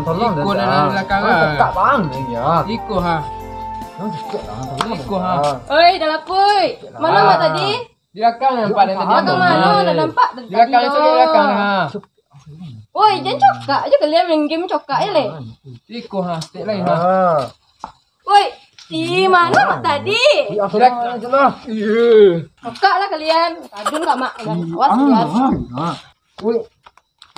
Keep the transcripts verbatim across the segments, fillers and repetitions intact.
Tolong dah, Iko dah dari belakang, ah. Cakak bang ni, ya. Iko, ha. Tolong cakak lah, tolong. Iko, ha. Oi, dah lapuik. Mana Mak tadi? Di belakang nampak dari tadi. Belakang mana? Dah nampak dari tadi. Di belakang, cari belakang, ha. Oi, jangan cokak je kalian main game cokak je leh. Iko, ha, step lain, ha. Woi, di mana Mak tadi? Di atas sana. Iya. Buka lah kalian. Kadun kak Mak. Awas, awas. Woi.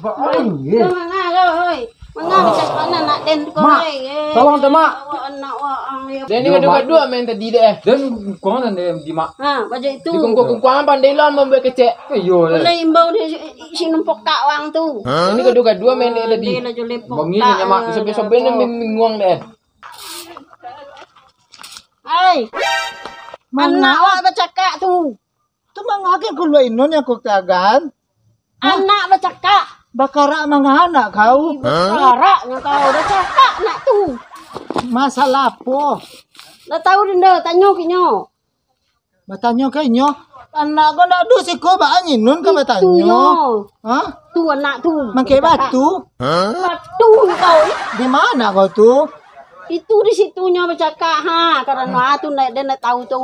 Manga lo, woi. Manga macam mana nak den ko, Mak, woi, eh. Tolong tu, Mak. Awak anak wak ang yo. Den ni gaduh-gaduh main tadi deh. Den kungkuang den di Mak. Ha, baca itu. Di kungkuang-kungkuang pandai lah mambuat kecek. Iyo lah. Boleh imbau di si numpok tak wang tu. Den ni gaduh-gaduh main dek tadi. Dia lah joleh pok. Bangi tak, nyamak. Sobek-sobek ni bingung deh. Hai, anak awak bacakak tu. Tu mangake kuluak inun yang kau tagan? Anak bacakak. Bakarak manga anak kau? Bakarak nyo kau, bacakak nak tu. Masalah apo? Dah tahu denda, tanyo kinyo. Batanyo ka inyo, anak ko ndak ado siko, baa nginun ka batanyo? Itu nyo. Ha? Tu anak tu. Mangkek batu? Batu kau. Di mana kau tu? Itu di situ nyo bacakak, ha. Karano ah tu ndak, den ndak tahu tu.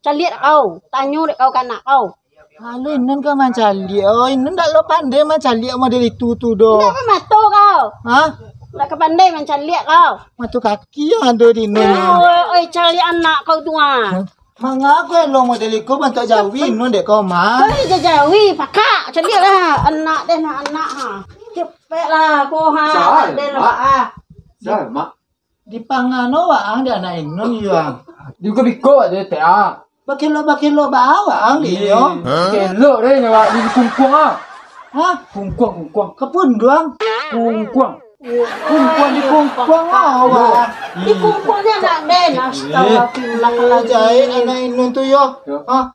Caliak kau, tanyo dek kau ka anak kau. Lalu inun ka mancaliak, oh, inun ndak lo pandai mancaliak model itu tu doh. Ndak bamato kau. Ha? Ndak ka pandai mancaliak kau. Mato kaki yang ado di inun. Oi, oi, caliak anak kau tu ah. Manga kau elok model iko bantuak jawi inun dek kau, Mak. Kau ni jajawi, pakak. Caliak lah anak deh, nak anak ha. Cepek lah kau ha. Sal, anak deh, Mak. Lah, ah. Sal, Mak. Dipangano waang dek anak inun, iyo, ah. Dibiko-biko dek teh, ah. Bakelok-bakelok baa waang dek inyo. Kelok deh nyo, Mak, di kungkuang, ah. Hah? Kungkuang, kungkuang. Kapunduang. Kungkuang. Kumpuan di kumpuan awak. Di kumpuan ni anak den. Astagfirullahaladzim. Jahil anak inun tu yo. Yo. Ha?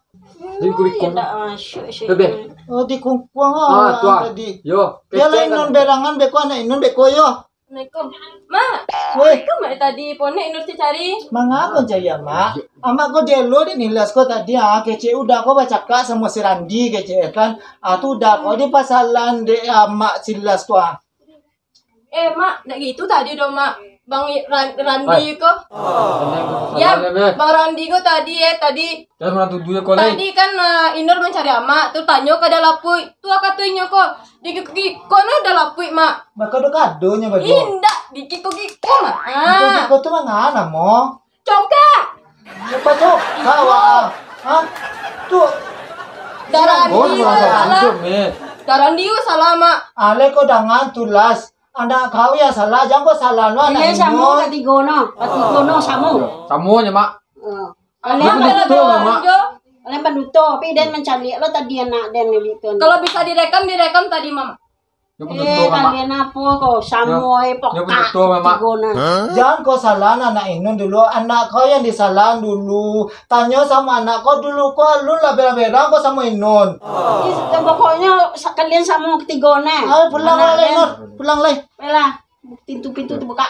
Di kumpuan. Indak masuk sih. Lebih. Oh, di kumpuan awak tadi. Yo. Biarlah inun berangan beko anak inun beko yo. Assalamualaikum. Mak. Weh. Assalamualaikum, Mak. Tadi ponek inun cari. Mangapa cari amak? Amak ko dielo dek Nilas ko tadi ah, kecek udah ko bacakak samo si Randi kecek kan. Ah tu udah ko di pasalan dek amak si Nilas tu ah. Eh, Mak, ndak gitu tadi doh, Mak. Bang I-, Ran-, Randi ko. Ya, Bang Randi ko tadi, eh, tadi. Tadi kan, eh, Inur mancari Amak, tu tanyo ka Dalapuik. Tu aka tu inyo ko, dikiko-kiko no Dalapuik, Mak. Bakado-kadonyo baduo. Indak, dikiko-kiko, Mak. Ah. Dikiko-kiko tu manga namo? Congkak. Apa tu? Kawa. Hah? Tu. Darah Andi salah. Darah Andi salah, Mak. Alai ko dangan tulas. Anak kau yang salah, jan ko salah lo anak inun. Samo katigo no. Katigo no samo. Samo nyo, Mak. Kalian paduto, Mak. Kalian paduto, tapi den mancaliak lo tadi anak den tu. Kalau bisa direkam, direkam tadi, Mak. Nyo pun eh, tutup, Mak. Kalian apo ko? Samo, eh, pokak. Nyo pun tutup, Mak. Tigo nah. Jan ko salah anak inun dulu, anak kau yang disalahan dulu. Tanyo samo anak kau dulu, ko alun lah berang-berang ko samo inun. Ih, pokoknyo sa-, kalian samo katigo nah. Ayo, pulang lah, Inur. Pulang lah. Baiklah, pintu-pintu tu bukak.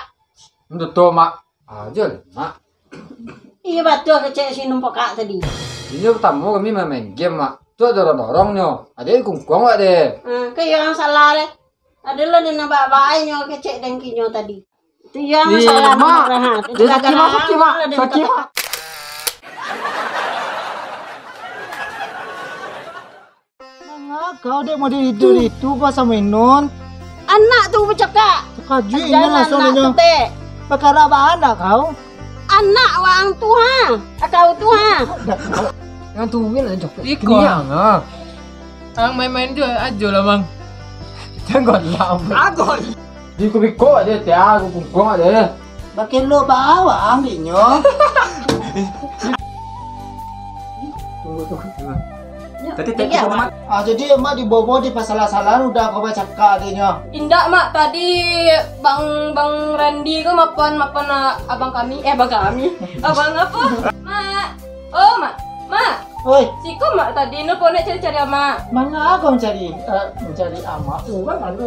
Tutup, Mak. Ajo lah, Mak. Iyo batua kecek si Inun pokak tadi. Inyo partamo kami main-main game, Mak. Tu ado dorong-dorongnyo. Ado di kungkuang wak deh. Ah, kan iyo yang salah deh. Ado lah den nan baai nyo kecek dengkinyo tadi. Tu iyo yang salah, Mak. Mak. Sakik, Mak. Sakik, Mak. Sakik, Mak. Manga kau dek model itu, itu ko samo Inun? Anak tu bacakak. Takajui Inun langsung denyo. Bakara baa anak kau? Anak waang tu ha. Kau tu ha. Yang tu mungkin lah coklat. Iko. Kenyang ah. Ang main-main tu ajo lah, Mang. Jangan lah. Ago. Di kubiko ajo, tiang aku kungkuang ajo. Bakelo baa waang dek nyo. Tunggu, tunggu, tunggu. Tadi tak kita, Mak. Ah, jadi Mak dibobo di pasalah-salahan udah kau bacakak dek nyo. Indak, Mak. Tadi Bang, Bang Randi ko mapan, mapan, ah, abang kami. Eh, abang kami. Abang apo? Mak. Oh, Mak. Mak. Oi. Siko Mak tadi, nelponek cari-cari Amak. Manga kau mancari, eh, mancari Amak? Urang ado.